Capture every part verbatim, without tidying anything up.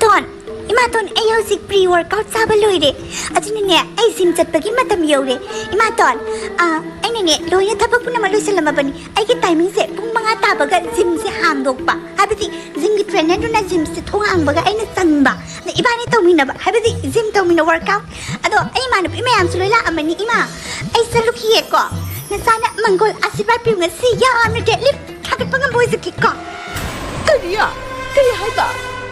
Tone, ꯏꯃꯥꯇꯣꯟ, ꯑꯩ ꯍꯧꯖꯤꯛ pre workout ꯆꯥꯕ ꯂꯣꯏꯔꯦ꯫ ꯑꯗꯨꯅꯅꯦ, ꯑꯩ gym ꯆꯠꯄꯒꯤ ꯃꯇꯝ ꯌꯧꯔꯦ꯫ ꯏꯃꯥꯇꯣꯟ, ꯑ, ꯑꯩꯅꯅꯦ, ꯂꯣꯏꯅ ꯊꯕꯛ ꯄꯨꯝꯅꯃꯛ ꯂꯣꯏꯁꯤꯜꯂꯝꯃꯕꯅꯤ꯫ ꯑꯩꯒꯤ timingꯁꯦ ꯄꯨꯡ ꯃꯉꯥ ꯇꯥꯕꯒ gymꯁꯦ ꯍꯥꯡꯗꯣꯛꯄ, ꯍꯥꯏꯕꯗꯤ gymꯒꯤ trainerꯗꯨꯅ gymꯁꯦ ꯊꯣꯡ ꯍꯥꯡꯕꯒ ꯑꯩꯅ ꯆꯪꯕ꯫ ꯑꯗ ꯏꯕꯥꯅꯤ ꯇꯧꯃꯤꯟꯅꯕ, ꯍꯥꯏꯕꯗꯤ gym ꯇꯧꯃꯤꯟꯅ workout꯫ ꯑꯗꯣ ꯑꯩ ꯏꯃꯥꯟꯅꯕꯤ ꯃꯌꯥꯝꯁꯨ ꯂꯣꯏ ꯂꯥꯛꯑꯝꯃꯅꯤ꯫ ꯏꯃꯥ, ꯑꯩ ꯆꯠꯂꯨꯈꯤꯒꯦꯀꯣ꯫ ꯅꯆꯥꯅ ꯃꯪꯒꯣꯜ ꯑꯁꯤꯔꯕꯥꯗ ꯄꯤꯌꯨ, ꯉꯁꯤ ꯌꯥꯝꯅ deadlift ꯊꯥꯒꯠꯄ ꯉꯝꯕ ꯑꯣꯏꯖꯈꯤꯀꯣ꯫ ꯀꯔꯤ? ꯀꯔꯤ ꯍꯥꯏꯕ?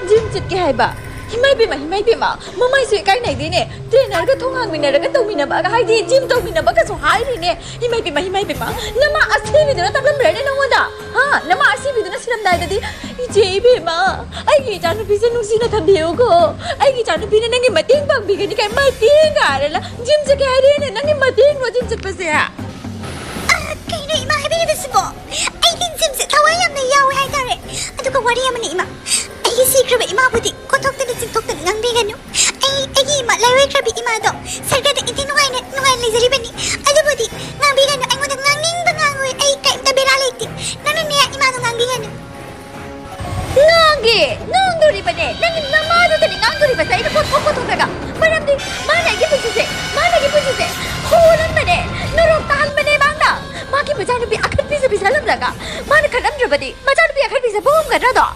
Gym ꯆꯠꯀꯦ ꯍꯥꯏꯕ? ꯏꯃꯥꯏ ꯄꯦꯝꯃ, ꯏꯃꯥꯏ ꯄꯦꯝꯃ, ꯃꯃꯥꯏꯁꯨ ꯏꯀꯥꯏ ꯅꯥꯏꯗꯦꯅꯦ꯫ Trainerꯒ ꯊꯣꯡ ꯍꯥꯡꯃꯤꯟꯅꯔꯒ ꯇꯧꯃꯤꯟꯅꯕꯒ ꯍꯥꯏꯗꯤ gym ꯇꯧꯃꯤꯟꯅꯕꯒꯁꯨ ꯍꯥꯏꯔꯤꯅꯦ꯫ ꯏꯃꯥꯏ ꯄꯦꯝꯃ, ꯏꯃꯥꯏ ꯄꯦꯝꯃ, ꯅꯃꯥ ꯑꯁꯤꯕꯤꯗꯨꯅ ꯇꯝꯂꯝꯕ꯭ꯔꯅꯦ ꯅꯪꯉꯣꯟꯗ? ꯍꯥ? ꯅꯃꯥ ꯑꯁꯤꯕꯤꯗꯨꯅ ꯁꯤꯔꯝꯗꯥꯏꯗꯗꯤ, "ꯏꯆꯦ ꯏꯕꯦꯝꯃ, ꯑꯩꯒꯤ ꯏꯆꯥꯅꯨꯄꯤꯁꯦ ꯅꯨꯡꯁꯤꯅ ꯊꯝꯕꯤꯌꯨꯀꯣ, ꯑꯩꯒꯤ ꯏꯆꯥꯅꯨꯄꯤꯅ ꯅꯪꯒꯤ ꯃꯇꯦꯡ ꯄꯥꯡꯕꯤꯒꯅꯤ" ꯀꯥꯏ ꯃꯇꯦꯡ ꯀꯥꯏꯔꯅ gym ꯆꯠꯀꯦ ꯍꯥꯏꯔꯦꯅꯦ꯫ ꯅꯪꯒꯤ ꯃꯇꯦꯡꯂꯣ gym ꯆꯠꯄꯁꯦ? ꯑ, ꯀꯩꯅꯣ ꯏꯃꯥ ꯍꯥꯏꯕꯤꯔꯤꯕꯁꯤꯕꯣ? ꯑꯩꯗꯤ gymꯁꯦ ꯊꯋꯥꯏ ꯌꯥꯝꯅ ꯌꯥꯎꯋꯦ ꯍꯥꯏꯇꯥꯔꯦ꯫ ꯑꯗꯨꯒ ꯋꯥꯔꯤ ꯑꯃꯅ ꯏꯃꯥ, ꯑꯩꯒꯤ ꯁꯤꯈ꯭ꯔꯕ ꯏꯃꯥꯕꯨꯗꯤ ꯀꯣꯠꯊꯣꯛꯇꯅ ꯆꯤꯡꯊꯣꯛꯇꯅ ꯉꯥꯡꯕꯤꯒꯅꯨ꯫ ꯑꯩ, ꯑꯩꯒꯤ ꯏꯃꯥ, ꯂꯥꯏꯑꯣꯏꯈ꯭ꯔꯕꯤ ꯏꯃꯥꯗꯣ ꯁꯔꯒꯗ ꯏꯟꯊꯤ ꯅꯨꯡꯉꯥꯏꯅ, ꯅꯨꯡꯉꯥꯏꯅ ꯂꯩꯖꯔꯤꯕꯅꯤ꯫ ꯑꯗꯨꯕꯨꯗꯤ ꯉꯥꯡꯕꯤꯒꯅꯨ, ꯑꯩꯉꯣꯟꯗ ꯉꯥꯡꯅꯤꯡꯕ ꯉꯥꯡꯉꯨ, ꯑꯩ ꯀꯔꯤꯝꯇ ꯕꯦꯔꯥ ꯂꯩꯇꯦ꯫ ꯅꯪꯅꯅꯦ ꯏꯃꯥꯗꯣ ꯉꯥꯡꯕꯤꯒꯅꯨ꯫ ꯉꯥꯡꯒꯦ, ꯉꯥꯡꯗꯣꯔꯤꯕꯅꯦ꯫ ꯅꯪꯒꯤ ꯅꯃꯥꯗꯨꯗꯅꯤ ꯉꯥꯡꯗꯣꯔꯤꯕꯁꯦ ꯑꯩꯅ ꯀꯣꯠꯊꯣꯛ ꯀꯣꯠꯊꯣꯛꯂꯒ꯫ ꯃꯔꯝꯗꯤ ꯃꯥꯅ ꯑꯩꯒꯤ ꯄꯨꯟꯁꯤꯁꯦ, ꯃꯥꯅ ꯑꯩꯒꯤ ꯄꯨꯟꯁꯤꯁꯦ ꯍꯣꯜꯍꯟꯕꯅꯦ, ꯅꯣꯔꯣꯛ ꯇꯥꯍꯟꯕꯅꯦ ꯃꯥꯅ꯫ ꯃꯥꯒꯤ ꯃꯆꯥꯅꯨꯄꯤ ꯑꯈꯠꯄꯤꯁꯦ ꯄꯤꯁꯜꯂꯝꯂꯒ ꯃꯥꯅ ꯈꯜꯂꯝꯗ꯭ꯔꯕꯗꯤ ꯃꯆꯥꯅꯨꯄꯤ ꯑꯈꯠꯄꯤꯁꯦ ꯄꯣꯛꯑꯝꯒꯗ꯭ꯔꯗꯣ?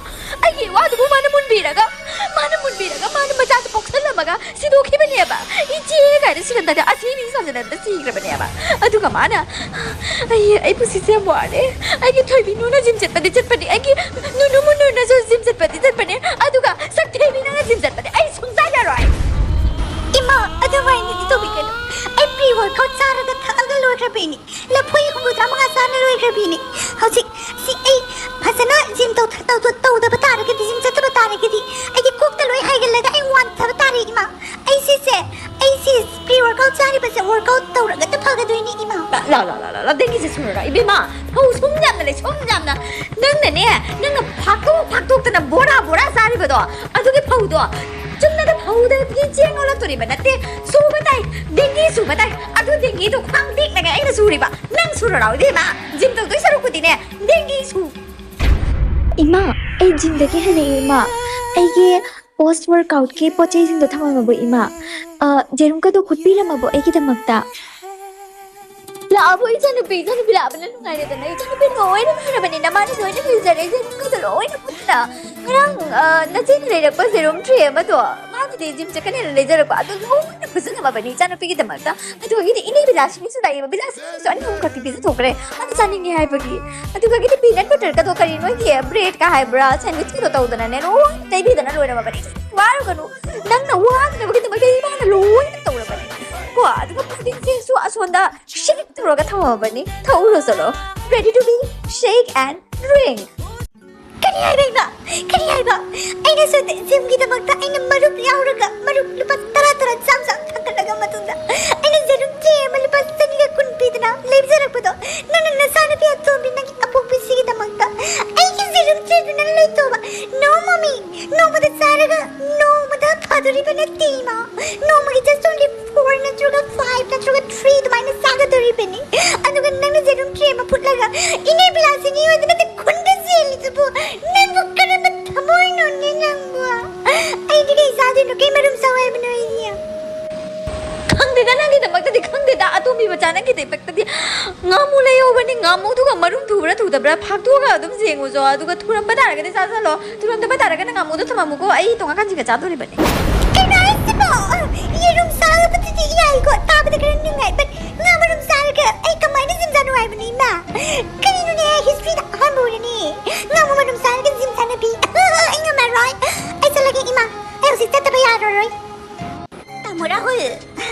ꯑꯩꯒꯤ ꯏꯋꯥꯗꯨꯕꯨ ꯃꯥꯅ ꯃꯨꯟꯕꯤꯔꯒ, ꯃꯥꯅ ꯃꯨꯟꯕꯤꯔꯒ, ꯃꯥꯅ ꯃꯆꯥꯁꯨ ꯄꯣꯛꯁꯜꯂꯝꯃꯒ ꯁꯤꯗꯣꯛꯈꯤꯕꯅꯦꯕ꯫ ꯏꯆꯦ ꯀꯥꯏꯅ ꯁꯤꯔꯝꯗꯥꯏꯗ ꯑꯁꯤꯅꯤ ꯁꯥꯖꯅꯗ ꯁꯤꯈ꯭ꯔꯕꯅꯦꯕ꯫ ꯑꯗꯨꯒ ꯃꯥꯅ, "ꯑꯩ, ꯑꯩ ꯄꯨꯟꯁꯤꯁꯦ ꯌꯥꯝ ꯋꯥꯔꯦ꯫ ꯑꯩꯒꯤ ꯊꯣꯏꯕꯤ ꯅꯨꯅ gym ꯆꯠꯄꯗꯤ ꯆꯠꯄꯅꯤ, ꯑꯩꯒꯤ ꯅꯨꯅꯨ ꯃꯨꯟꯅꯨꯅꯁꯨ gym ꯆꯠꯄꯗꯤ ꯆꯠꯄꯅꯤ, ꯑꯗꯨꯒ ꯁꯛꯊꯤꯕꯤ ꯅꯪꯅ gym ꯆꯠꯄꯗꯤ ꯑꯩ ꯁꯨꯡꯆꯠ ꯆꯠꯂꯣꯏ꯫" ꯏꯃꯥ, ꯑꯗꯨꯃꯥꯏꯅꯗꯤ ꯇꯧꯕꯤꯒꯅꯨ꯫ ꯑꯩ pre workout ꯆꯥꯔꯒ ꯊꯛꯑꯒ ꯂꯣꯏꯈ꯭ꯔꯕꯤꯅꯤ꯫ ꯂꯐꯣꯏ ꯍꯨꯝꯐꯨꯇꯔꯥ ꯃꯉꯥ ꯆꯥꯅ ꯂꯣꯏꯈ꯭ꯔꯕꯤꯅꯤ꯫ ꯍꯧꯖꯤꯛ ꯁꯤ ꯑꯩ ꯐꯖꯅ gym ꯇꯧ-, ꯇꯧ-, ꯇꯧꯗꯕ ꯇꯥꯔꯒꯗꯤ, gym ꯆꯠꯇꯕ ꯇꯥꯔꯒꯗꯤ ꯑꯩꯒꯤ ꯀꯣꯛꯇ ꯂꯣꯏ ꯍꯥꯏꯒꯠꯂꯒ ꯑꯩ ꯋꯥꯟꯊꯕ ꯇꯥꯔꯦ, ꯏꯃꯥ꯫ ꯑꯩ ꯁꯤꯁꯦ, ꯑꯩ ꯁꯤ pre workout ꯆꯥꯔꯤꯕꯁꯦ workout ꯇꯧꯔꯒꯗ ꯐꯒꯗꯣꯏꯅꯤ, ꯏꯃꯥ꯫ ꯂꯥ, ꯂꯥ, ꯂꯥ, ꯂꯥ, ꯂꯥ, ꯗꯦꯡꯒꯤꯁꯦ ꯁꯨꯔꯔꯣꯏ, ꯏꯕꯦꯝꯃ꯫ ꯐꯧ ꯁꯨꯝ ꯌꯥꯝꯅ ꯂꯩ, ꯁꯨꯝ ꯌꯥꯝꯅ꯫ ꯅꯪꯅꯅꯦ, ꯅꯪꯅ ꯐꯥꯛꯇꯣꯛ ꯐꯥꯛꯇꯣꯛꯇꯅ ꯕꯣꯔꯥ ꯕꯣꯔꯥ ꯆꯥꯔꯤꯕꯗꯣ, ꯑꯗꯨꯒꯤ ꯐꯧꯗꯣ ꯆꯨꯝꯅꯗ ꯐꯧꯗꯒꯤ ꯆꯦꯡ ꯑꯣꯜꯂꯛꯇꯣꯔꯤꯕ ꯅꯠꯇꯦ, ꯁꯨꯕ ꯇꯥꯏ, ꯗꯦꯡꯒꯤ ꯁꯨꯕ ꯇꯥꯏ꯫ ꯑꯗꯨ ꯗꯦꯡꯒꯤꯗꯣ ꯈ꯭ꯋꯥꯡ ꯇꯦꯛꯅꯉꯥꯏ ꯑꯩꯅ ꯁꯨꯔꯤꯕ꯫ ꯅꯪ ꯁꯨꯔꯔꯥꯎ, ꯏꯕꯦꯝꯃ꯫ Gym ꯇꯧꯗꯣꯏ ꯁꯔꯨꯛꯄꯨꯗꯤꯅꯦ, ꯗꯦꯡꯒꯤ ꯁꯨ꯫ ꯏꯃꯥ, ꯑꯩ gymꯗꯒꯤ ꯍꯜꯂꯛꯑꯦ, ꯏꯃꯥ꯫ ꯑꯩꯒꯤ ꯄꯣꯁ ꯋꯥꯔꯛꯑꯥꯎꯠꯀꯤ ꯄꯣꯠ ꯆꯩꯁꯤꯡꯗꯣ ꯊꯝꯃꯝꯃꯕꯣ, ꯏꯃꯥ? ꯑ, ꯌꯦꯔꯨꯝꯒꯗꯣ ꯐꯨꯠꯄꯤꯔꯝꯃꯕꯣ ꯑꯩꯒꯤꯗꯃꯛꯇ? ꯂꯥꯛꯑꯕꯣ ꯏꯆꯥꯅꯨꯄꯤ? ꯏꯆꯥꯅꯨꯄꯤ ꯂꯥꯛꯑꯕꯅ ꯅꯨꯡꯉꯥꯏꯔꯦꯗꯅ꯫ ꯏꯆꯥꯅꯨꯄꯤ ꯂꯣꯏꯅ ꯐꯔꯕꯅꯤ, ꯅꯃꯥꯅ ꯂꯣꯏꯅ ꯐꯖꯔꯦ, ꯌꯦꯔꯨꯝꯒꯗꯣ ꯂꯣꯏꯅ ꯐꯨꯠꯇꯅ꯫ ꯉꯔꯥꯡ, ꯑ, ꯅꯆꯦꯅ ꯂꯩꯔꯛꯄ ꯌꯦꯔꯨꯝ ꯇ꯭ꯔꯦ ꯑꯃꯗꯣ, ꯃꯥꯒꯤꯗꯤ ꯖꯤꯝ ꯆꯠꯀꯅꯦꯅ ꯂꯩꯖꯔꯛꯄ, ꯑꯗꯨ ꯂꯣꯏꯅ ꯐꯨꯠꯆꯜꯂꯝꯃꯕꯅꯤ ꯏꯆꯥꯅꯨꯄꯤꯒꯤꯗꯃꯛꯇ꯫ ꯑꯗꯨꯒꯤꯗꯤ ꯏꯅꯦ ꯕꯤꯂꯥꯁꯤꯅꯤꯁꯨ ꯂꯥꯛꯑꯦꯕ, ꯕꯤꯂꯥꯁꯤꯅꯤꯁꯨ ꯑꯅꯤ ꯑꯍꯨꯝ ꯈꯛꯇꯤ ꯄꯤꯖꯊꯣꯛꯈ꯭ꯔꯦ, ꯃꯥꯅ ꯆꯥꯅꯤꯡꯉꯦ ꯍꯥꯏꯕꯒꯤ꯫ ꯑꯗꯨꯒꯤꯗꯤ ꯄꯤꯅꯠ ꯕꯇꯔꯒꯗꯣ, ꯀꯔꯤ ꯅꯣꯏꯒꯤ ꯕ꯭ꯔꯦꯗꯀ ꯍꯥꯏꯕ꯭ꯔꯥ, ꯁꯦꯟꯋꯤꯆꯀꯗꯣ ꯇꯧꯗꯅꯅꯦ, ꯂꯣꯏꯅ ꯇꯩꯕꯤꯗꯅ ꯂꯣꯏꯔꯝꯃꯕꯅꯤ꯫ ꯏꯆꯥꯅꯨꯄꯤ ꯋꯥꯔꯨꯒꯅꯨ, ꯅꯪꯅ ꯋꯥꯗꯅꯕꯒꯤꯗꯃꯛꯇ ꯏꯃꯥꯅ ꯂꯣꯏꯅ ꯇꯧꯔꯕꯅꯤ ꯀꯣ꯫ ꯑꯗꯨꯒ ꯄꯨꯗꯤꯡꯁꯤꯁꯨ ꯑꯁꯣꯝꯗ ꯁꯦꯛ ꯇꯧꯔꯒ ꯊꯝꯃꯕꯅꯤ, ꯊꯛꯎꯔꯣ ꯆꯠꯂꯣ꯫ Ready to be shake and drink. ꯀꯔꯤ ꯍꯥꯏꯕ ꯏꯃꯥ? ꯀꯔꯤ ꯍꯥꯏꯕ? ꯑꯩꯅ ꯁꯣꯝꯗ ꯖꯤꯝꯒꯤꯗꯃꯛꯇ ꯑꯩꯅ ꯃꯔꯨꯞ ꯌꯥꯎꯔꯒ, ꯃꯔꯨꯞ ꯂꯨꯄꯥ ꯇꯔꯥ ꯇꯔꯥ, ꯆꯥꯝ ꯆꯥꯝ ꯊꯥꯡꯒꯠꯂꯒ ꯃꯇꯨꯡꯗ ꯑꯩꯅ ꯌꯦꯔꯨꯝ ꯇ꯭ꯔꯦ ꯑꯃ ꯂꯨꯄꯥ ꯆꯅꯤꯒ ꯀꯨꯟ ꯄꯤꯗꯅ ꯂꯩꯖꯔꯛꯄꯗꯣ, ꯅꯪꯅ ꯅꯆꯥꯅꯨꯄꯤ ꯑꯇꯣꯝꯕꯤ ꯅꯪꯒꯤ ꯑꯄꯣꯛꯄꯤꯁꯤꯒꯤꯗꯃꯛꯇ ꯑꯩꯒꯤ ꯌꯦꯔꯨꯝ ꯇ꯭ꯔꯦꯗꯨ ꯅꯪ ꯂꯩꯇꯣꯕ? No, mommy. ꯅꯣꯡꯃꯗ ꯆꯥꯔꯒ ꯅꯣꯡꯃꯗ ꯐꯥꯗꯣꯔꯤꯕ ꯅꯠꯇꯦ, ꯏꯃꯥ꯫ ꯅꯣꯡꯃꯒꯤ just only four ꯅꯠꯇ꯭ꯔꯒ five ꯅꯠꯇ꯭ꯔꯒ three ꯑꯗꯨꯃꯥꯏꯅ ꯆꯥꯒꯗꯣꯔꯤꯕꯅꯤ꯫ ꯑꯗꯨꯒ ꯅꯪꯅ ꯌꯦꯔꯨꯝ ꯇ꯭ꯔꯦ ꯑꯃ ꯐꯨꯠꯂꯒ ꯏꯅꯦ ꯕꯤꯂꯥꯁꯤꯅꯤ ꯑꯣꯏꯗꯅ ꯈꯨꯟꯗ ꯆꯦꯜꯂꯤꯗꯨꯕꯨ ꯅꯪꯕꯨ ꯀꯔꯝꯕ ꯊꯃꯣꯏꯅꯣꯅꯦ ꯅꯪꯕꯨ? ꯑꯩꯗꯤ ꯀꯩ ꯆꯥꯗꯣꯏꯅꯣ? ꯀꯩ ꯃꯔꯨꯝ ꯆꯥꯎ ꯍꯥꯏꯕꯅꯣ ꯑꯩꯗꯤ? ꯈꯪꯗꯦꯗ, ꯅꯪꯒꯤꯗꯃꯛꯇꯗꯤ ꯈꯪꯗꯦꯗ, ꯑꯇꯣꯝꯕꯤ ꯃꯆꯥ, ꯅꯪꯒꯤꯗꯃꯛꯇꯗꯤ ꯉꯥꯃꯨ ꯂꯩꯍꯧꯕꯅꯤ, ꯉꯥꯃꯨꯗꯨꯒ ꯃꯔꯨꯝ ꯊꯨꯕ꯭ꯔꯥ ꯊꯨꯗꯕ꯭ꯔꯥ ꯐꯥꯛꯇꯣꯛꯑꯒ ꯑꯗꯨꯝ ꯌꯦꯡꯉꯨꯆꯣ, ꯑꯗꯨꯒ ꯊꯨꯔꯝꯕ ꯇꯥꯔꯒꯗꯤ ꯆꯥꯁꯜꯂꯣ, ꯊꯨꯔꯝꯗꯕ ꯇꯥꯔꯒꯅ ꯉꯥꯃꯨꯗꯣ ꯊꯝꯃꯝꯃꯨꯀꯣ, ꯑꯩ ꯇꯣꯉꯥꯟ ꯀꯥꯟꯁꯤꯒ ꯆꯥꯗꯣꯔꯤꯕꯅꯤ꯫ ꯀꯩꯅꯣ ꯍꯥꯏꯁꯤꯕꯣ? ꯌꯦꯔꯨꯝ ꯆꯥꯕꯗꯨꯗꯤ ꯌꯥꯏꯀꯣ, ꯇꯥꯕꯗ ꯈꯔ ꯅꯨꯡꯉꯥꯏ, but ꯉꯥ ꯃꯔꯨꯝ ꯆꯥꯔꯒ ꯑꯩ ꯀꯃꯥꯏꯅ ꯖꯤꯝ ꯆꯥꯅꯣ ꯍꯥꯏꯕꯅꯣ ꯏꯃꯥ? ꯀꯔꯤꯅꯣꯅꯦ, historyꯗ ꯑꯍꯥꯟꯕ ꯑꯣꯏꯔꯅꯤ ꯉꯥꯃꯨ ꯃꯔꯨꯝ ꯆꯥꯔꯒ ꯖꯤꯝ ꯁꯥꯟꯅꯕꯤ꯫ ꯑꯩ ꯉꯝꯃꯔꯣꯏ, ꯑꯩ ꯆꯠꯂꯒꯦ ꯏꯃꯥ, ꯑꯩ ꯍꯧꯖꯤꯛ ꯆꯠꯇꯕ ꯌꯥꯔꯔꯣꯏ꯫ ꯇꯥꯃꯣ ꯔꯥꯍꯨꯜ,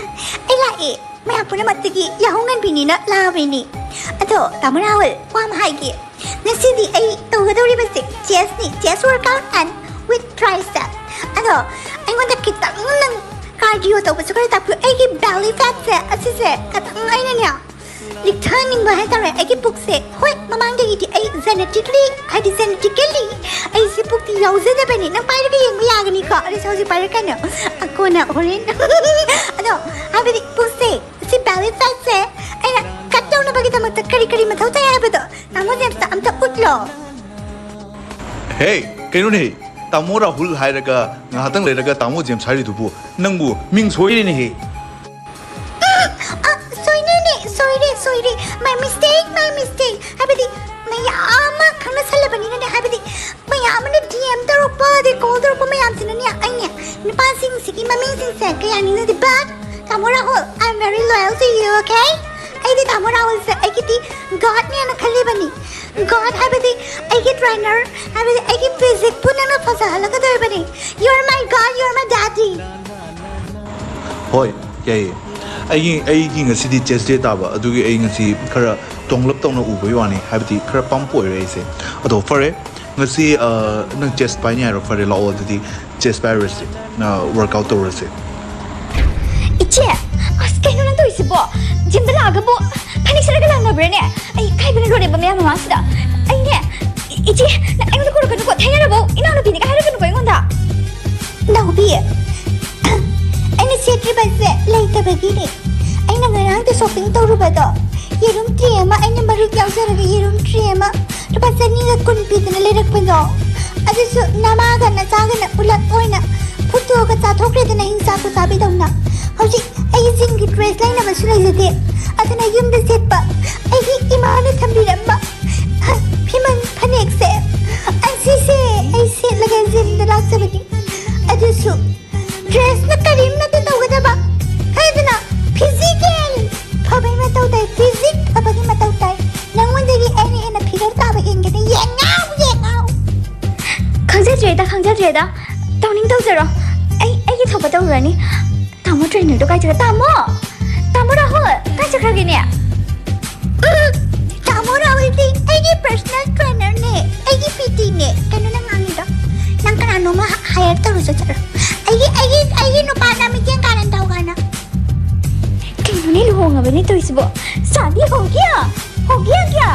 ꯑꯩ ꯂꯥꯛꯑꯦ꯫ ꯃꯌꯥꯝ ꯄꯨꯝꯅꯃꯛꯇꯒꯤ ꯌꯥꯍꯧ ꯉꯟꯕꯤꯅꯤꯅ ꯂꯥꯛꯑꯕꯩꯅꯤ꯫ ꯑꯗꯣ ꯇꯥꯃꯣ ꯔꯥꯍꯨꯜ, ꯋꯥ ꯑꯃ ꯍꯥꯏꯒꯦ꯫ ꯉꯁꯤꯗꯤ ꯑꯩ ꯇꯧꯒꯗꯧꯔꯤꯕꯁꯦ chestꯅꯤ, chest workout and with tricep꯫ ꯑꯗꯣ ꯑꯩꯉꯣꯟꯗ ꯈꯤꯇꯪ ꯅꯪ cardio ꯇꯧꯕꯁꯨ ꯈꯔ ꯇꯥꯛꯄꯤꯌꯨ꯫ ꯑꯩꯒꯤ belly fatꯁꯦ ꯑꯁꯤꯁꯦ ꯈꯤꯇꯪ ꯑꯩꯅꯅꯦ ꯂꯤꯛꯊꯍꯟꯅꯤꯡꯕ ꯍꯥꯏꯇꯥꯔꯦ꯫ ꯑꯩꯒꯤ ꯄꯨꯛꯁꯦ, ꯍꯣꯏ, ꯃꯃꯥꯡꯗꯒꯤꯗꯤ ꯑꯩ genetically, ꯍꯥꯏꯗꯤ genetically ꯑꯩꯁꯦ ꯄꯨꯛꯇꯤ ꯌꯥꯎꯖꯗꯕꯅꯤ꯫ ꯅꯪ ꯄꯥꯏꯔꯒ ꯌꯦꯡꯕ ꯌꯥꯒꯅꯤꯀꯣ, ꯑꯗꯨꯁꯨ ꯍꯧꯖꯤꯛ ꯄꯥꯏꯔꯛꯀꯅꯨ, ꯑ, ꯀꯣꯟꯅ ꯍꯣꯔꯦꯟ꯫ ꯑꯗꯣ ꯍꯥꯏꯕꯗꯤ ꯄꯨꯛꯁꯦ, ꯁꯤ belly fatꯁꯦ ꯑꯩꯅ cut ꯇꯧꯅꯕꯒꯤꯗꯃꯛꯇ ꯀꯔꯤ ꯀꯔꯤ ꯃꯊꯧ ꯇꯥꯏ ꯍꯥꯏꯕꯗꯣ ꯇꯥꯃꯣ ꯖꯦꯝꯁꯇ ꯑꯝꯇ ꯎꯠꯂꯣ꯫ ꯍꯦ, ꯀꯩꯅꯣꯅꯦ? ꯇꯥꯃꯣ ꯔꯥꯍꯨꯜ ꯍꯥꯏꯔꯒ ꯉꯥꯏꯍꯥꯛꯇꯪ ꯂꯩꯔꯒ ꯇꯥꯃꯣ ꯖꯦꯝꯁ ꯍꯥꯏꯔꯤꯗꯨꯕꯨ? ꯅꯪꯕꯨ ꯃꯤꯡ ꯁꯣꯏꯔꯦꯅꯦꯍꯦ꯫ ꯑ, ꯁꯣꯏꯔꯦꯅꯦ, ꯁꯣꯏꯔꯦ, ꯁꯣꯏꯔꯦ꯫ My mistake, my mistake꯫ ꯍꯥꯏꯕꯗꯤ, ꯃꯌꯥꯝ ꯑꯃ ꯈꯪꯅꯁꯜꯂꯕꯅꯤꯅꯅꯦ, ꯍꯥꯏꯕꯗꯤ, ꯃꯌꯥꯝ ꯑꯃꯅ D M ꯇꯧꯔꯛꯄ, ꯑꯗꯩ call ꯇꯧꯔꯛꯄ ꯃꯌꯥꯝꯁꯤꯅꯅꯦ, ꯑꯩꯅꯦ ꯅꯨꯄꯥꯁꯤꯡꯁꯤꯒꯤ ꯃꯃꯤꯡꯁꯤꯡꯁꯦ ꯀꯌꯥ ꯅꯤꯡꯁꯤꯡꯗꯦ꯫ But, ꯇꯥꯃꯣ Rahul, I am very loyal to you, okay? ꯑꯩꯗꯤ ꯇꯥꯃꯣ ꯔꯥꯍꯨꯜꯁꯦ ꯑꯩꯒꯤꯗꯤ Godꯅꯦꯅ ꯈꯜꯂꯤꯕꯅꯤ꯫ God ꯍꯥꯏꯕꯗꯤ ꯑꯩꯒꯤ trainer, ꯍꯥꯏꯕꯗꯤ ꯑꯩꯒꯤ physiqueꯄꯨ ꯅꯪꯅ ꯐꯖꯍꯜꯂꯛꯀꯗꯧꯔꯤꯕꯅꯤ꯫ You are my God, you are my daddy꯫ ꯍꯣꯏ, ꯌꯥꯏꯌꯦ꯫ ꯑꯩꯒꯤ, ꯑꯩꯒꯤ ꯉꯁꯤꯗꯤ chest day ꯇꯥꯕ, ꯑꯗꯨꯒꯤ ꯑꯩ ꯉꯁꯤ ꯈꯔ ꯇꯣꯡꯂꯞ ꯇꯧꯅ ꯎꯕꯩ ꯋꯥꯅꯤ, ꯍꯥꯏꯕꯗꯤ ꯈꯔ pump ꯑꯣꯏꯔꯦ ꯑꯩꯁꯦ꯫ ꯑꯗꯣ ꯐꯔꯦ, ꯉꯁꯤ, ꯑ, ꯅꯪ chest ꯄꯥꯏꯅꯤ ꯍꯥꯏꯔꯣ? ꯐꯔꯦ, ꯂꯥꯛꯑꯣ ꯑꯗꯨꯗꯤ chest ꯄꯥꯏꯔꯨꯔꯁꯤ, ꯑ, workout ꯇꯧꯔꯁꯦ꯫ ꯏꯆꯦ, ꯑꯁ, ꯀꯩꯅꯣ ꯅꯪ ꯇꯧꯔꯤꯁꯤꯕꯣ? ꯖꯤꯝꯗ ꯂꯥꯛꯑꯒꯕꯨ ꯐꯅꯦꯛ ꯁꯦꯠꯂꯒ ꯂꯥꯛꯅꯕ꯭ꯔꯥꯅꯦ? ꯑꯩ ꯏꯀꯥꯏꯕꯅ ꯂꯣꯏꯔꯦꯕ ꯃꯌꯥꯝ ꯃꯃꯥꯡꯁꯤꯗ꯫ ꯑꯩꯅꯦ, ꯏ-, ꯏꯆꯦ, ꯅꯪ ꯑꯩꯉꯣꯟꯗ ꯀꯧꯔꯛꯀꯅꯨꯀꯣ, ꯊꯥꯏꯅꯔꯕꯧ ꯏꯅꯥꯎꯅꯨꯄꯤꯅꯤꯒ ꯍꯥꯏꯔꯛꯀꯅꯨꯀꯣ ꯑꯩꯉꯣꯟꯗ꯫ ꯅꯥꯎꯕꯤ, ꯑꯩꯅ ꯁꯦꯠꯇ꯭ꯔꯤꯕꯁꯦ ꯂꯩꯇꯕꯒꯤꯅꯦ꯫ ꯑꯩꯅ ꯉꯔꯥꯡꯗ shopping ꯇꯧꯔꯨꯕꯗꯣ, ꯌꯦꯔꯨꯝ tray ꯑꯃ, ꯑꯩꯅ ꯃꯔꯨꯞ ꯌꯥꯎꯖꯔꯒ ꯌꯦꯔꯨꯝ tray ꯑꯃ ꯂꯨꯄꯥ ꯆꯅꯤꯒ ꯀꯨꯟ ꯄꯤꯗꯅ ꯂꯩꯔꯛꯄꯗꯣ, ꯑꯗꯨꯁꯨ ꯅꯃꯥꯒ ꯅꯆꯥꯒꯅ ꯄꯨꯂꯞ ꯑꯣꯏꯅ ꯐꯨꯠꯇꯣꯛꯑꯒ ꯆꯥꯊꯣꯛꯈ꯭ꯔꯦꯗꯅ, ꯍꯤꯡꯆꯥ ꯈꯨꯆꯥꯕꯤꯗꯧꯅ꯫ ꯍꯧꯖꯤꯛ ꯑꯩ ꯖꯤꯝꯒꯤ dress ꯂꯩꯅꯕꯁꯨ ꯂꯩꯖꯗꯦ, ꯑꯗꯨꯅ ꯌꯨꯝꯗ ꯁꯦꯠꯄ ꯑꯩꯒꯤ ꯏꯃꯥꯅ ꯊꯝꯕꯤꯔꯝꯕ ꯐꯤꯃꯟ ꯐꯅꯦꯛꯁꯦ, ꯑꯁꯤꯁꯦ ꯑꯩ ꯁꯦꯠꯂꯒ ꯖꯤꯝꯗ ꯂꯥꯛꯆꯕꯅꯤ꯫ ꯑꯗꯨꯁꯨ dressꯅ ꯀꯔꯤꯝ ꯅꯠꯇꯦ ꯇꯧꯒꯗꯕ꯫ ꯈꯪꯉꯦꯗꯅ, physical ꯐꯕꯒꯤ ꯃꯊꯧ ꯇꯥꯏ, physique ꯐꯕꯒꯤ ꯃꯊꯧ ꯇꯥꯏ꯫ ꯅꯪꯉꯣꯟꯗꯒꯤ ꯑꯩꯅ ꯍꯦꯟꯅ figure ꯇꯥꯕ ꯍꯦꯟꯒꯅꯤ꯫ ꯌꯦꯡꯉꯥꯎ, ꯌꯦꯡꯉꯥꯎ꯫ ꯈꯪꯖꯗ꯭ꯔꯦꯗ, ꯈꯪꯖꯗ꯭ꯔꯦꯗ꯫ ꯇꯧꯅꯤꯡ ꯇꯧꯖꯔꯣ꯫ ꯑꯩ, ꯑꯩꯒꯤ ꯊꯣꯛꯄ ꯇꯧꯔꯨꯔꯅꯤ꯫ ꯇꯥꯃꯣ trainerꯗꯣ ꯀꯥꯏ ꯆꯠꯈ꯭ꯔꯦ? ꯇꯥꯃꯣ! ꯇꯥꯃꯣ ꯔꯥꯍꯨꯜ! ꯀꯥꯏ ꯆꯠꯈ꯭ꯔꯒꯦꯅꯦ? ꯎꯝ, ꯇꯥꯃꯣ ꯔꯥꯍꯨꯜꯗꯤ ꯑꯩꯒꯤ personal trainerꯅꯦ, ꯑꯩꯒꯤ P Tꯅꯦ꯫ ꯀꯩꯅꯣ ꯅꯪ ꯉꯥꯡꯉꯤꯗꯣ? ꯅꯪ ꯀꯅꯥꯅꯣꯝꯃ hire ꯇꯧꯔꯨꯆꯣ ꯆꯠꯂꯣ꯫ ꯑꯩꯒꯤ, ꯑꯩꯒꯤ, ꯑꯩꯒꯤ ꯅꯨꯄꯥꯅ ꯃꯤꯠꯌꯦꯡ ꯀꯥꯔꯟ ꯇꯧ ꯀꯥꯏꯅ꯫ ꯀꯩꯅꯣꯅꯦ ꯂꯨꯍꯣꯡꯉꯕꯅꯦ ꯇꯧꯔꯤꯁꯤꯕꯣ? शादी हो गया? हो गया क्या?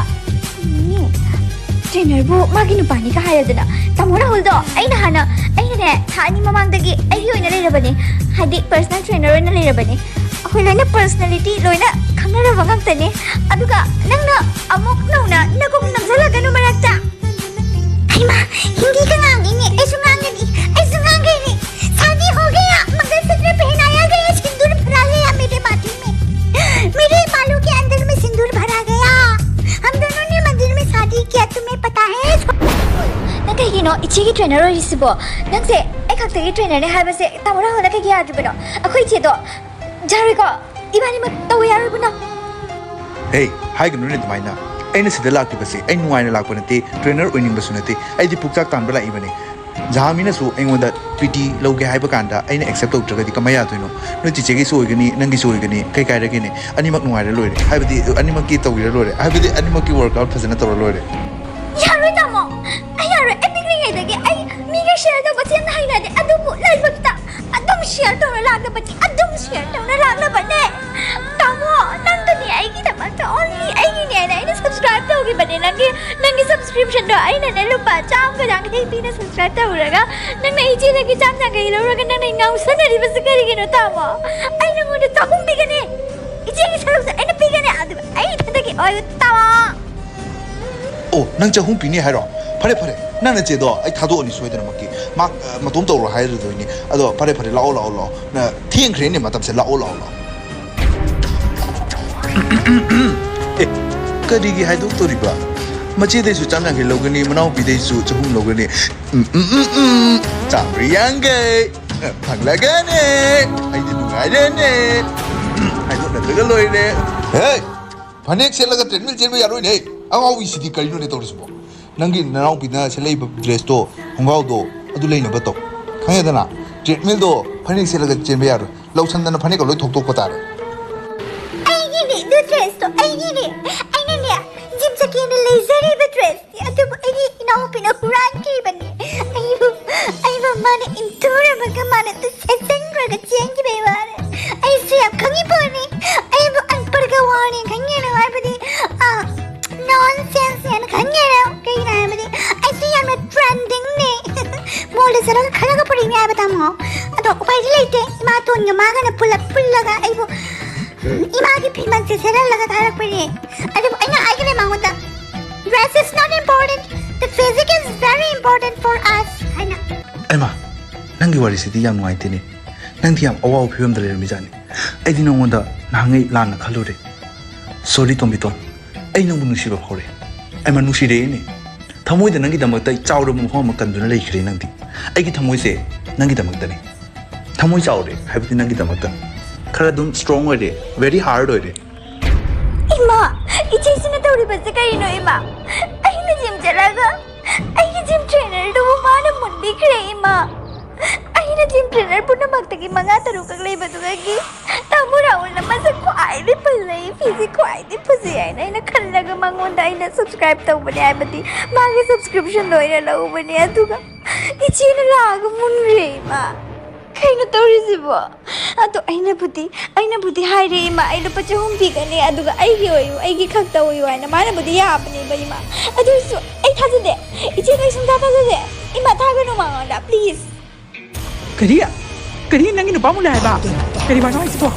ꯀꯩꯅꯣꯅꯦ? Trainerꯕꯨ ꯃꯥꯒꯤ ꯅꯨꯄꯥꯅꯤꯒ ꯍꯥꯏꯔꯗꯅ꯫ ꯇꯥꯃꯣ ꯔꯥꯍꯨꯜꯗꯣ ꯑꯩꯅ ꯍꯥꯟꯅ, ꯑꯩꯅꯅꯦ, ꯊꯥ ꯑꯅꯤ ꯃꯃꯥꯡꯗꯒꯤ ꯑꯩꯒꯤ ꯑꯣꯏꯅ ꯂꯩꯔꯕꯅꯦ꯫ ꯍꯥꯏꯗꯤ personal trainer ꯑꯣꯏꯅ ꯂꯩꯔꯕꯅꯦ꯫ ꯑꯩꯈꯣꯏ ꯂꯣꯏꯅ personality ꯂꯣꯏꯅ ꯈꯪꯅꯔꯕ ꯉꯥꯛꯇꯅꯦ꯫ ꯑꯗꯨꯒ ꯅꯪꯅ ꯑꯃꯨꯛ ꯅꯧꯅ ꯅꯀꯣꯛ ꯅꯝꯁꯤꯜꯂꯛꯀꯅꯨ ꯃꯔꯛꯇ꯫ ꯍꯩꯃꯥ, हिंदी का ꯉꯥꯡꯉꯤꯅꯦ꯫ ꯑꯩꯁꯨ ꯉꯥꯡꯒꯅꯤ꯫ ꯑꯩꯁꯨ ꯉꯥꯡꯒꯅꯤ꯫ शादी हो गया, मंगलसूत्र पहनाया गया, सिंदूर भरा गया मेरे माथे में। मेरे बालों के अंदर में सिंदूर भरा गया। हम दोनों ने मंदिर में शादी किया, तुम्हें पता है? ꯅꯪ ꯀꯩꯒꯤꯅꯣ ꯏꯆꯦꯒꯤ ꯇ꯭ꯔꯦꯅꯔ ꯑꯣꯏꯔꯤꯁꯤꯕꯣ? ꯅꯪꯁꯦ ꯑꯩ ꯈꯛꯇꯒꯤ ꯇ꯭ꯔꯦꯅꯔꯅꯦ ꯍꯥꯏꯕꯁꯦ ꯇꯥꯃꯣ ꯔꯥꯍꯨꯜꯅ ꯀꯩꯒꯤ ꯌꯥꯗ꯭ꯔꯤꯕꯅꯣ? ꯑꯩꯈꯣꯏ ꯏꯆꯦꯗꯣ ꯌꯥꯔꯣꯏꯀꯣ? ꯏꯕꯥꯅꯤꯃꯛ ꯇꯧꯕ ꯌꯥꯔꯣꯏꯕꯨ ꯅꯪ? ꯍꯦ, ꯍꯥꯏꯒꯅꯨꯅꯦ ꯑꯗꯨꯃꯥꯏꯅ꯫ ꯑꯩꯅ ꯁꯤꯗ ꯂꯥꯛꯂꯤꯕꯁꯦ ꯑꯩ ꯅꯨꯡꯉꯥꯏꯅ ꯂꯥꯛꯄ ꯅꯠꯇꯦ, ꯇ꯭ꯔꯦꯅꯔ ꯑꯣꯏꯅꯤꯡꯕꯁꯨ ꯅꯠꯇꯦ꯫ ꯑꯩꯗꯤ ꯄꯨꯛꯆꯥꯛ ꯇꯥꯟꯕ ꯂꯥꯛꯏꯕꯅꯦ꯫ ꯖꯍꯥꯃꯤꯅꯁꯨ ꯑꯩꯉꯣꯟꯗ ꯄꯤ ꯇꯤ ꯂꯧꯒꯦ ꯍꯥꯏꯕ ꯀꯥꯟꯗ ꯑꯩꯅ ꯑꯦꯛꯁꯦꯞ ꯇꯧꯗ꯭ꯔꯒꯗꯤ ꯀꯃꯥꯏ ꯌꯥꯗꯣꯏꯅꯣ? ꯅꯣꯏ ꯆꯤꯆꯦꯒꯤꯁꯨ ꯑꯣꯏꯒꯅꯤ, ꯅꯪꯒꯤꯁꯨ ꯑꯣꯏꯒꯅꯤ, ꯀꯩ ꯀꯥꯏꯔꯒꯦꯅꯦ? ꯑꯅꯤꯃꯛ ꯅꯨꯡꯉꯥꯏꯔ ꯂꯣꯏꯔꯦ, ꯍꯥꯏꯕꯗꯤ ꯑꯅꯤꯃꯛꯀꯤ ꯇꯧꯕꯤꯔ ꯂꯣꯏꯔꯦ, ꯍꯥꯏꯕꯗꯤ ꯑꯅꯤꯃꯛꯀꯤ ꯋꯥꯔꯛꯑꯥꯎꯠ ꯐꯖꯅ ꯇꯧꯔ ꯂꯣꯏꯔꯦ꯫ ꯌꯥꯔꯣꯏ ꯇꯥꯃꯣ, ꯑꯩ ꯌꯥꯔꯣꯏ꯫ ꯑꯩ ꯄꯤꯛꯂꯤꯉꯩꯗꯒꯤ ꯑꯩ ꯃꯤꯒ ꯁꯤꯌꯔ ꯇꯧꯕꯁꯦ ꯌꯥꯝꯅ ꯍꯩꯅꯗꯦ, ꯑꯗꯨꯕꯨ ꯂꯥꯏꯕꯛꯇ ꯑꯗꯨꯝ ꯁꯤꯌꯔ ꯇꯧꯔ ꯂꯥꯛꯂꯕꯅꯤ, ꯑꯗꯨꯝ ꯁꯤꯌꯔ ꯇꯧꯔ ꯂꯥꯛꯂꯕꯅꯦ꯫ ꯇꯥꯃꯣ, ꯅꯪꯗꯨꯅꯤ ꯑꯩꯒꯤꯗꯃꯛꯇ ꯑꯣꯟꯂꯤ ꯑꯩꯒꯤꯅꯦꯅ ꯑꯩꯅ ꯁꯕꯁꯀ꯭ꯔꯥꯏꯕ ꯇꯧꯈꯤꯕꯅꯦ꯫ ꯅꯪꯒꯤ ꯅꯪꯒꯤ ꯁꯕꯁꯀ꯭ꯔꯤꯞꯁꯟꯗꯣ ꯑꯩꯅꯅꯦ ꯂꯨꯄꯥ ꯆꯥꯝꯃꯒ ꯌꯥꯡꯈꯩ ꯄꯤꯅ ꯁꯕꯁꯀ꯭ꯔꯥꯏꯕ ꯇꯧꯔꯒ ꯅꯪꯅ ꯏꯆꯦꯗꯒꯤ ꯆꯥꯝ ꯌꯥꯡꯈꯩ ꯂꯧꯔꯒ ꯅꯪꯅ ꯑꯩ ꯉꯥꯎꯁꯟꯅꯔꯤꯕꯁꯦ ꯀꯔꯤꯒꯤꯅꯣ ꯇꯥꯃꯣ? ꯑꯩ ꯅꯪꯉꯣꯟꯗ ꯆꯍꯨꯝ ꯄꯤꯒꯅꯤ, ꯏꯆꯦꯒꯤ ꯁꯔꯨꯛꯁꯦ ꯑꯩꯅ ꯄꯤꯒꯅꯤ, ꯑꯗꯨꯒ ꯑꯩ ꯏꯊꯟꯗꯒꯤ ꯑꯣꯏꯕ ꯇꯥꯃꯣ꯫ ꯑꯣ, ꯅꯪ ꯆꯍꯨꯝ ꯄꯤꯅꯤ ꯍꯥꯏꯔꯣ? ꯐꯔꯦ ꯐꯔꯦ, ꯅꯪ ꯅꯆꯦꯗꯣ ꯑꯩ ꯊꯥꯗꯣꯛꯑꯅꯤ ꯁꯣꯏꯗꯅꯃꯛꯀꯤ꯫ ꯃꯥ ꯑ, ꯃꯇꯣꯝ ꯇꯧꯔꯣ ꯍꯥꯏꯔꯗꯣꯏꯅꯤ꯫ ꯑꯗꯣ ꯐꯔꯦ ꯐꯔꯦ, ꯂꯥꯛꯑꯣ ꯂꯥꯛꯑꯣ ꯂꯥꯛꯑꯣ꯫ ꯅ ꯊꯦꯡꯈ꯭ꯔꯦꯅꯦ ꯃꯇꯝꯁꯦ, ꯂꯥꯛꯑꯣ ꯂꯥꯛꯑꯣ ꯂꯥꯛꯑꯣ꯫ ꯑꯦ, ꯀꯔꯤꯒꯤ ꯍꯥꯏꯗꯣꯛꯇꯣꯔꯤꯕ? ꯃꯆꯦꯗꯩꯁꯨ ꯆꯥꯝ ꯌꯥꯡꯈꯩ ꯂꯧꯒꯅꯤ, ꯃꯅꯥꯎꯄꯤꯗꯩꯁꯨ ꯆꯍꯨꯝ ꯂꯧꯒꯅꯤ꯫ ꯎꯝ, ꯎꯝ, ꯎꯝ, ꯎꯝ꯫ ꯆꯥꯝꯃꯔꯤ ꯌꯥꯡꯈꯩ꯫ ꯐꯪꯂꯒꯅꯦ꯫ ꯑꯩꯗꯤ ꯅꯨꯡꯉꯥꯏꯔꯦꯅꯦ꯫ ꯎꯝ, ꯍꯥꯏꯗꯣꯛꯅꯗ꯭ꯔꯒ ꯂꯣꯏꯔꯦ꯫ ꯍꯦ! ꯐꯅꯦꯛ ꯁꯦꯠꯂꯒ ꯇ꯭ꯔꯦꯗꯃꯤꯜ ꯆꯦꯟꯕ ꯌꯥꯔꯣꯏꯅꯦ꯫ ꯑꯉꯥꯎꯕꯤꯁꯤꯗꯤ ꯀꯔꯤꯅꯣꯅꯦ ꯇꯧꯔꯤꯁꯤꯕꯣ? ꯅꯪꯒꯤ ꯅꯅꯥꯎꯄꯤꯅ ꯁꯦꯠꯂꯛꯏꯕ ꯗ꯭ꯔꯦꯁꯇꯣ, ꯈꯣꯡꯒ꯭ꯔꯥꯎꯗꯣ, ꯑꯗꯨ ꯂꯩꯅꯕ ꯇꯧ꯫ ꯈꯪꯉꯦꯗꯅ? ꯇ꯭ꯔꯦꯗꯃꯤꯜꯗꯣ ꯐꯅꯦꯛ ꯁꯦꯠꯂꯒ ꯆꯦꯟꯕ ꯌꯥꯔꯣꯏ꯫ ꯂꯧꯁꯟꯗꯅ ꯐꯅꯦꯛꯀ ꯂꯣꯏ ꯊꯣꯛꯇꯣꯛꯄ ꯇꯥꯔꯦ꯫ ꯑꯩꯒꯤꯅꯦ ꯑꯗꯨ ꯗ꯭ꯔꯦꯁꯇꯣ, ꯑꯩꯒꯤꯅꯦ꯫ ꯑꯩꯅꯅꯦ ꯖꯤꯝ ꯆꯠꯀꯦꯅ ꯂꯩꯖꯔꯤꯕ ꯗ꯭ꯔꯦꯁꯅꯦ, ꯑꯗꯨꯕꯨ ꯑꯩꯒꯤ ꯏꯅꯥꯎꯄꯤꯅ ꯍꯨꯔꯥꯟꯈꯤꯕꯅꯦ꯫ ꯑꯩꯕꯨ, ꯑꯩꯕꯨ ꯃꯥꯅ ꯏꯟꯊꯨꯔꯝꯃꯒ ꯃꯥꯅ ꯑꯗꯨ ꯁꯦꯠꯆꯟꯈ꯭ꯔꯒ ꯆꯦꯟꯈꯤꯕꯩ ꯋꯥꯅꯦ꯫ ꯑꯩꯁꯦ ꯌꯥꯝ ꯈꯪꯉꯤ ꯄꯣꯠꯅꯤ꯫ ꯑꯩꯕꯨ ꯑꯟꯄꯔꯒ ꯋꯥꯅꯤ ꯈꯪꯉꯦꯅ ꯍꯥꯏꯕꯗꯤ, ꯑꯥ, ꯅꯣꯟꯁꯦꯟꯁꯅꯦꯅ ꯈꯪꯉꯦꯅ꯫ ꯀꯩꯒꯤꯅꯣ ꯍꯥꯏꯕꯗꯤ ꯑꯩꯁꯦ ꯌꯥꯝꯅ ꯇ꯭ꯔꯦꯟꯗꯤꯡꯅꯦ꯫ ꯃꯣꯜꯗ ꯆꯠꯂꯒ ꯈꯔꯒ ꯄꯨꯔꯛꯏꯅꯦ ꯍꯥꯏꯕ ꯇꯥꯃꯣ꯫ ꯑꯗꯣ ꯎꯄꯥꯏꯗꯤ ꯂꯩꯇꯦ꯫ ꯏꯃꯥꯇꯣꯟꯒ ꯃꯥꯒꯅ ꯄꯨꯂꯞ ꯄꯨꯜꯂꯒ ꯑꯩꯕꯨ ꯏꯃꯥꯒꯤ ꯐꯤꯃꯟꯁꯦ ꯁꯦꯠꯍꯜꯂꯒ ꯊꯥꯔꯛꯄꯅꯦ꯫ ꯑꯗꯨꯕꯨ ꯑꯩꯅ ꯍꯥꯏꯈ꯭ꯔꯦ ꯃꯉꯣꯟꯗ, "Dress is not important. The physique is very important." ꯍꯩꯃꯥ, ꯅꯪꯒꯤ ꯋꯥꯔꯤꯁꯤꯗꯤ ꯌꯥꯝ ꯅꯨꯡꯉꯥꯏꯇꯦꯅꯦ꯫ ꯅꯪꯗꯤ ꯌꯥꯝ ꯑꯋꯥꯕ ꯐꯤꯕꯝꯗ ꯂꯩꯔꯝꯃꯤꯖꯥꯠꯅꯤ꯫ ꯑꯩꯗꯤ ꯅꯉꯣꯟꯗ ꯅꯍꯥꯟꯉꯩ ꯂꯥꯟꯅ ꯈꯜꯂꯨꯔꯦ꯫ Sorry ꯇꯣꯝꯕꯤꯇꯣꯟ, ꯑꯩ ꯅꯪꯕꯨ ꯅꯨꯡꯁꯤꯕ ꯐꯥꯎꯔꯦ꯫ ꯑꯩꯃ ꯅꯨꯡꯁꯤꯔꯛꯑꯦꯅꯦ꯫ ꯊꯃꯣꯏꯗ ꯅꯪꯒꯤꯗꯃꯛꯇ ꯆꯥꯎꯔꯕ ꯃꯐꯝ ꯑꯃ ꯀꯟꯗꯨꯅ ꯂꯩꯈ꯭ꯔꯦ ꯅꯪꯗꯤ꯫ ꯑꯩꯒꯤ ꯊꯃꯣꯏꯁꯦ ꯅꯪꯒꯤꯗꯃꯛꯇꯅꯤ꯫ ꯊꯃꯣꯏ ꯆꯥꯎꯔꯦ ꯍꯥꯏꯕꯗꯤ ꯅꯪꯒꯤꯗꯃꯛꯇ꯫ ꯈꯔ ꯑꯗꯨꯝ strong ꯑꯣꯏꯔꯦ, very hard ꯑꯣꯏꯔꯦ꯫ ꯏꯃꯥ, ꯏꯆꯦꯁꯤꯅ ꯇꯧꯔꯤꯕꯁꯦ ꯀꯔꯤꯅꯣ ꯏꯃꯥ? ꯑꯩꯅ ꯖꯤꯝ ꯆꯠꯂꯒ ꯑꯩꯒꯤ ꯖꯤꯝ ꯇ꯭ꯔꯦꯅꯔꯗꯨꯕꯨ ꯃꯥꯅ ꯃꯨꯟꯕꯤꯈ꯭ꯔꯦ ꯏꯃꯥ꯫ ꯑꯩꯅ ꯖꯤꯝ ꯇ꯭ꯔꯦꯅꯔ ꯄꯨꯝꯅꯃꯛꯇꯒꯤ ꯃꯉꯥ ꯇꯔꯨꯛꯈꯛ ꯂꯩꯕꯗꯨꯗꯒꯤ ꯇꯥꯃꯣ ꯔꯥꯍꯨꯜꯅ ꯃꯁꯛ ꯈ꯭ꯋꯥꯏꯗꯒꯤ ꯐꯖꯩ, ꯐꯤꯁꯦ ꯈ꯭ꯋꯥꯏꯗꯒꯤ ꯐꯖꯩ ꯍꯥꯏꯅ ꯑꯩꯅ ꯈꯜꯂꯒ ꯃꯉꯣꯟꯗ ꯑꯩꯅ ꯁꯕꯁꯀ꯭ꯔꯥꯏꯕ ꯇꯧꯕꯅꯦ ꯍꯥꯏꯕꯗꯤ ꯃꯥꯒꯤ ꯁꯕꯁꯀ꯭ꯔꯤꯞꯁꯟ ꯂꯣꯏꯅ ꯂꯧꯕꯅꯦ꯫ ꯑꯗꯨꯒ ꯏꯆꯦꯅ ꯂꯥꯛꯑꯒ ꯃꯨꯟꯈ꯭ꯔꯦ ꯏꯃꯥ꯫ ꯀꯩꯅꯣ ꯇꯧꯔꯤꯁꯤꯕꯣ? ꯑꯗꯣ ꯑꯩꯅꯕꯨꯗꯤ, ꯑꯩꯅꯕꯨꯗꯤ ꯍꯥꯏꯔꯦ, "ꯏꯃꯥ, ꯑꯩ ꯂꯨꯄꯥ ꯆꯍꯨꯝ ꯄꯤꯒꯅꯤ, ꯑꯗꯨꯒ ꯑꯩꯒꯤ ꯑꯣꯏꯌꯨ, ꯑꯩꯒꯤ ꯈꯛꯇ ꯑꯣꯏꯌꯨ" ꯍꯥꯏꯅ ꯃꯥꯅꯕꯨꯗꯤ ꯌꯥꯕꯅꯦꯕ ꯏꯃꯥ꯫ ꯑꯗꯨ ꯑꯣꯏꯔꯁꯨ ꯑꯩ ꯊꯥꯖꯗꯦ꯫ ꯏꯆꯦꯗꯣ ꯑꯩ ꯁꯨꯡꯊꯥ ꯊꯥꯖꯗꯦ꯫ ꯏꯃꯥ, ꯊꯥꯒꯅꯨ ꯃꯉꯣꯟꯗ, please꯫ ꯀꯔꯤ? ꯀꯔꯤ? ꯅꯪꯒꯤ ꯅꯨꯄꯥ ꯃꯨꯜꯂꯦ ꯍꯥꯏꯕ? ꯀꯔꯤ ꯃꯥꯅꯣ ꯍꯥꯏꯁꯤꯕꯣ?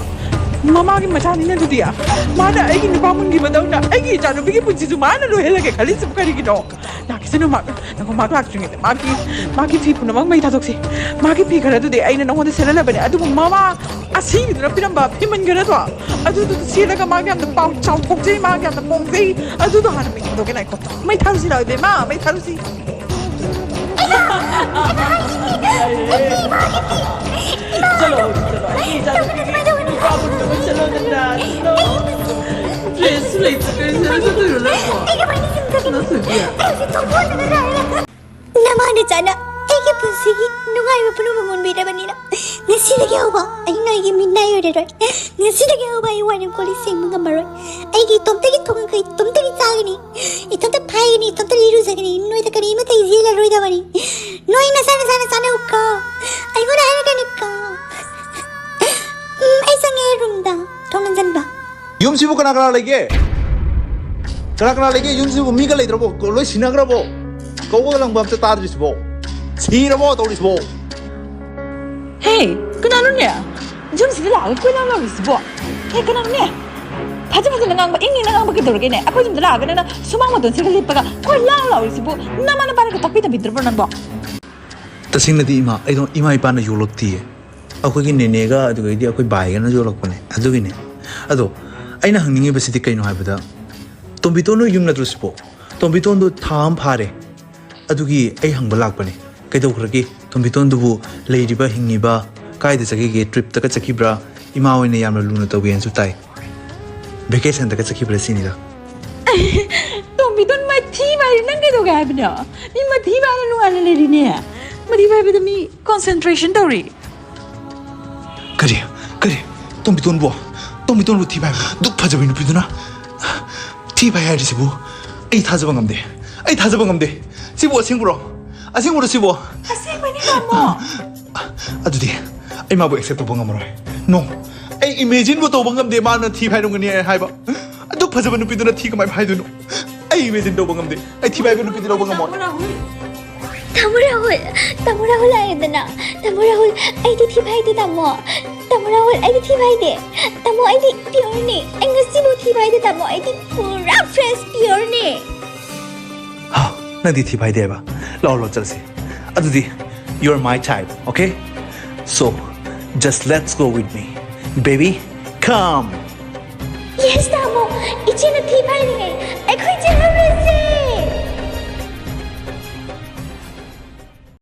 ꯃꯃꯥꯒꯤ ꯃꯆꯥꯅꯤꯅ ꯑꯗꯨꯗꯤ꯫ ꯃꯥꯅ ꯑꯩꯒꯤ ꯅꯨꯄꯥ ꯃꯨꯟꯈꯤꯕꯗꯧꯅ ꯑꯩꯒꯤ ꯏꯆꯥꯅꯨꯄꯤꯒꯤ ꯄꯨꯟꯁꯤꯁꯨ ꯃꯥꯅ ꯂꯣꯏꯍꯜꯂꯒꯦ ꯈꯜꯂꯤꯁꯤꯕꯨ ꯀꯔꯤꯒꯤꯅꯣ? ꯂꯥꯛꯈꯤꯁꯅꯨ ꯃꯥ꯫ ꯅꯪ ꯃꯥ ꯂꯥꯛꯇ꯭ꯔꯤꯉꯩꯗ ꯃꯥꯒꯤ, ꯃꯥꯒꯤ ꯐꯤ ꯄꯨꯝꯅꯃꯛ ꯃꯩ ꯊꯥꯗꯣꯛꯁꯤ꯫ ꯃꯥꯒꯤ ꯐꯤ ꯈꯔꯗꯨꯗꯤ ꯑꯩꯅ ꯅꯪꯉꯣꯟꯗ ꯁꯦꯠꯍꯜꯂꯕꯅꯦ, ꯑꯗꯨꯕꯨ ꯃꯃꯥ ꯑꯁꯤꯒꯤꯗꯨꯅ ꯄꯤꯔꯝꯕ ꯐꯤꯃꯟ ꯈꯔꯗꯣ, ꯑꯗꯨꯗꯨ ꯁꯦꯠꯂꯒ ꯃꯥꯒꯤ ꯌꯥꯝꯅ ꯄꯥꯎ ꯆꯥꯎꯊꯣꯛꯆꯩ, ꯃꯥꯒꯤ ꯌꯥꯝꯅ ꯄꯣꯡꯖꯩ꯫ ꯑꯗꯨꯗꯣ ꯍꯥꯟꯅ ꯃꯩ ꯊꯥꯗꯣꯛꯀꯦ ꯉꯥꯏꯈꯣ꯫ ꯃꯩ ꯊꯥꯔꯨꯁꯤ ꯂꯥꯛꯑꯣ ꯏꯕꯦꯝꯃ, ꯃꯩ ꯊꯥꯔꯨꯁꯤ꯫ ꯆꯠꯂꯣ, ꯆꯠꯂꯣ, ꯑꯩꯒꯤ ꯏꯆꯥꯅꯨꯄꯤꯒꯤ ꯅꯨꯄꯥ ꯄꯨꯟꯅꯕ ꯆꯠꯂꯣ ꯅꯪꯅ, ꯆꯠꯂꯣ꯫ ꯗ꯭ꯔꯦꯁꯁꯨ ꯂꯩꯇ꯭ꯔꯦ, ꯀꯔꯤ ꯁꯦꯠꯂ ꯆꯠꯇꯣꯏꯅꯣ ꯅꯪꯕꯣ? ꯅꯪ ꯊꯣꯏꯕꯤ꯫ ꯅꯃꯥ ꯅꯆꯥꯅ ꯑꯩꯒꯤ ꯄꯨꯟꯁꯤꯒꯤ ꯅꯨꯡꯉꯥꯏꯕ ꯄꯨꯝꯅꯃꯛ ꯃꯨꯟꯕꯤꯔꯕꯅꯤꯅ, ꯉꯁꯤꯗꯒꯤ ꯍꯧꯕ ꯑꯩ ꯅꯣꯏꯒꯤ ꯃꯤꯅꯥꯏ ꯑꯣꯏꯔꯔꯣꯏ꯫ ꯉꯁꯤꯗꯒꯤ ꯍꯧꯕ ꯑꯩ ꯋꯥꯏꯔꯦꯝ ꯀꯣꯜꯂꯤꯛ ꯁꯦꯡꯕ ꯉꯝꯃꯔꯣꯏ꯫ ꯑꯩꯒꯤ ꯏꯇꯣꯝꯇꯒꯤ ꯊꯣꯡꯉꯒ ꯏꯇꯣꯝꯇꯒꯤ ꯆꯥꯒꯅꯤ, ꯏꯇꯣꯝꯇ ꯐꯥꯏꯒꯅꯤ, ꯏꯇꯣꯝꯇ ꯏꯔꯨꯖꯒꯅꯤ, ꯅꯣꯏꯗ ꯀꯔꯤꯃꯠꯇ ꯏꯖꯤꯜꯂꯔꯣꯏꯗꯕꯅꯤ꯫ ꯅꯣꯏ ꯅꯁꯥ ꯅꯁꯥꯅ ꯆꯥꯅꯧꯀꯣ, ꯑꯩꯉꯣꯟꯗ ꯍꯥꯏꯔꯛꯀꯅꯨꯀꯣ꯫ ꯎꯝ, ꯑꯩ ꯆꯪꯉꯦ ꯔꯨꯝꯗ, ꯊꯣꯡ ꯂꯣꯟꯁꯤꯟꯕ꯫ ꯌꯨꯝꯁꯤꯕꯨ ꯀꯅꯥ ꯀꯅꯥ ꯂꯩꯒꯦ? ꯀꯅꯥ ꯀꯅꯥ ꯂꯩꯒꯦ? ꯌꯨꯝꯁꯤꯕꯨ ꯃꯤꯒ ꯂꯩꯇ꯭ꯔꯕꯣ? ꯂꯣꯏ ꯁꯤꯅꯈ꯭ꯔꯕꯣ? ꯀꯧꯕꯒ ꯂꯪꯕ ꯑꯝꯇ ꯇꯥꯗ꯭ꯔꯤꯁꯤꯕꯣ? ꯁꯤꯔꯕꯣ ꯇꯧꯔꯤꯁꯤꯕꯣ? ꯍꯦ, ꯀꯅꯥꯅꯣꯅꯦ? ꯌꯨꯝꯁꯤꯗ ꯂꯥꯛꯑꯒ ꯀꯣꯏꯂꯥꯎ ꯂꯥꯎꯔꯤꯁꯤꯕꯣ? ꯍꯦ, ꯀꯅꯥꯅꯣꯅꯦ? ꯐꯖ ꯐꯖꯅ ꯉꯥꯡꯕ, ꯏꯪ ꯏꯪꯅ ꯉꯥꯡꯕ ꯀꯩꯗꯧꯔꯒꯦꯅꯦ? ꯑꯩꯈꯣꯏ ꯌꯨꯝꯗ ꯂꯥꯛꯑꯒ ꯅꯪꯅ ꯁꯨꯃꯥꯡ ꯃꯇꯣꯟꯁꯤꯗ ꯂꯦꯞꯄꯒ ꯀꯣꯏꯂꯥꯎ ꯂꯥꯎꯔꯤꯁꯤꯕꯨ? ꯅꯃꯥ ꯅꯄꯥꯅꯒ ꯇꯥꯛꯄꯤ ꯇꯝꯕꯤꯗ꯭ꯔꯕꯣ ꯅꯪꯕꯣ? ꯇꯁꯦꯡꯅꯗꯤ ꯏꯃꯥ, ꯑꯩꯗꯣ ꯏꯃꯥ ꯏꯄꯥꯅ ꯌꯣꯛꯂꯛꯇꯤꯌꯦ꯫ ꯑꯩꯈꯣꯏꯒꯤ ꯅꯦꯅꯦꯒ ꯑꯗꯨꯗꯒꯤꯗꯤ ꯑꯩꯈꯣꯏ ꯕꯥꯏꯒꯅ ꯌꯣꯛꯂꯛꯄꯅꯦ꯫ ꯑꯗꯨꯒꯤꯅꯦ꯫ ꯑꯗꯣ ꯑꯩꯅ ꯍꯪꯅꯤꯡꯉꯤꯕꯁꯤꯗꯤ ꯀꯩꯅꯣ ꯍꯥꯏꯕꯗ, ꯇꯣꯝꯕꯤꯇꯣꯟ ꯍꯣꯏ ꯌꯨꯝ ꯅꯠꯇ꯭ꯔꯣ ꯁꯤꯕꯣ? ꯇꯣꯝꯕꯤꯇꯣꯟꯗꯣ ꯊꯥ ꯑꯃ ꯐꯥꯔꯦ꯫ ꯑꯗꯨꯒꯤ ꯑꯩ ꯍꯪꯕ ꯂꯥꯛꯄꯅꯦ꯫ ꯀꯩꯗꯧꯈ꯭ꯔꯒꯦ? ꯇꯣꯝꯕꯤꯇꯣꯟꯗꯨꯕꯨ ꯂꯩꯔꯤꯕ, ꯍꯤꯡꯉꯤꯕ, ꯀꯥꯏꯗ ꯆꯠꯈꯤꯒꯦ? ꯇ꯭ꯔꯤꯞꯇꯒ ꯆꯠꯈꯤꯕ꯭ꯔꯥ? ꯏꯃꯥ ꯍꯣꯏꯅ ꯌꯥꯝꯅ ꯂꯨꯅ ꯇꯧꯕꯤꯅꯁꯨ ꯇꯥꯏ꯫ ꯚꯦꯀꯦꯁꯟꯗꯒ ꯆꯠꯈꯤꯕ꯭ꯔꯥ ꯁꯤꯅꯤꯗ꯫ ꯇꯣꯝꯕꯤꯗꯣꯟ ꯃꯊꯤ ꯐꯥꯏꯔꯤ, ꯅꯪ ꯀꯩꯗꯧꯒꯦ ꯍꯥꯏꯕꯅꯣ? ꯃꯤ ꯃꯊꯤ ꯐꯥꯏꯔ ꯅꯨꯡꯉꯥꯏꯅ ꯂꯩꯔꯤꯅꯦ꯫ ꯃꯊꯤ ꯐꯥꯏꯕꯗ ꯃꯤ ꯀꯣꯟꯁꯦꯟꯇ꯭ꯔꯦꯁꯟ ꯇꯧꯔꯤ꯫ ꯀꯔꯤ? ꯀꯔꯤ? ꯇꯣꯝꯕꯤꯇꯣꯟꯕꯨ? ꯇꯣꯝꯕꯤꯇꯣꯟꯕꯨ ꯊꯤ ꯐꯥꯏꯕ? ꯗꯨꯛ ꯐꯖꯕꯤ ꯅꯨꯄꯤꯗꯨꯅ ꯊꯤ ꯐꯥꯏ ꯍꯥꯏꯔꯤꯁꯤꯕꯨ? ꯑꯩ ꯊꯥꯖꯕ ꯉꯝꯗꯦ꯫ ꯑꯩ ꯊꯥꯖꯕ ꯉꯝꯗꯦ꯫ ꯁꯤꯕꯨ ꯑꯁꯦꯡꯕꯔꯣ? ꯑꯁꯦꯡꯕꯔꯣ ꯁꯤꯕꯨ? ꯑꯁꯦꯡꯕꯅꯤ, ꯇꯥꯃꯣ꯫ ꯑꯗꯨꯗꯤ ꯑꯩ ꯃꯥꯕꯨ ꯑꯦꯛꯁꯦꯞ ꯇꯧꯕ ꯉꯝꯃꯔꯣꯏ꯫ ꯅꯣ꯫ ꯑꯩ ꯏꯃꯦꯖꯤꯟꯕꯨ ꯇꯧꯕ ꯉꯝꯗꯦ ꯃꯥꯅ ꯊꯤ ꯐꯥꯏꯔꯝꯒꯅꯤ ꯍꯥꯏꯕ꯫ ꯑꯗꯨꯛ ꯐꯖꯕ ꯅꯨꯄꯤꯗꯨꯅ ꯊꯤ ꯀꯃꯥꯏꯅ ꯐꯥꯏꯗꯣꯏꯅꯣ? ꯑꯩ ꯏꯃꯦꯖꯤꯟ ꯇꯧꯕ ꯉꯝꯗꯦ꯫ ꯑꯩ ꯊꯤ ꯐꯥꯏꯕ ꯅꯨꯄꯤꯗꯤ ꯂꯧꯕ ꯉꯝꯃꯣꯏ꯫ ꯇꯥꯃꯣ ꯔꯥꯍꯨꯜ, ꯇꯥꯃꯣ ꯔꯥꯍꯨꯜ ꯂꯥꯛꯑꯦꯗꯅ꯫ ꯇꯥꯃꯣ ꯔꯥꯍꯨꯜ, ꯑꯩꯗꯤ ꯊꯤ ꯐꯥꯏꯗꯦ, ꯇꯥꯃꯣ꯫ ꯇꯥꯃꯣ ꯔꯥꯍꯨꯜ, ꯑꯩꯗꯤ ꯊꯤ ꯐꯥꯏꯗꯦ꯫ ꯇꯥꯃꯣ, ꯑꯩꯗꯤ ꯄꯤꯌꯣꯔꯅꯤ꯫ ꯑꯩ ꯉꯁꯤꯕꯨ ꯊꯤ ꯐꯥꯏꯗꯦ, ꯇꯥꯃꯣ꯫ ꯑꯩꯗꯤ ꯄꯨꯔꯥ ꯐ꯭ꯔꯦꯁ ꯄꯤꯌꯣꯔꯅꯤ꯫ ꯍꯥ, ꯅꯪꯗꯤ ꯊꯤ ꯐꯥꯏꯗꯦ ꯍꯥꯏꯕ? ꯂꯥꯛꯑꯣ, ꯂꯥꯛꯑꯣ, ꯆꯠꯂꯁꯤ꯫ ꯑꯗꯨꯗꯤ, you're my type, okay? So, just let's go with me, baby. Come. Yes, ꯇꯥꯃꯣ꯫ ꯏꯆꯦꯅ ꯊꯤ ꯐꯥꯏꯔꯤꯉꯩ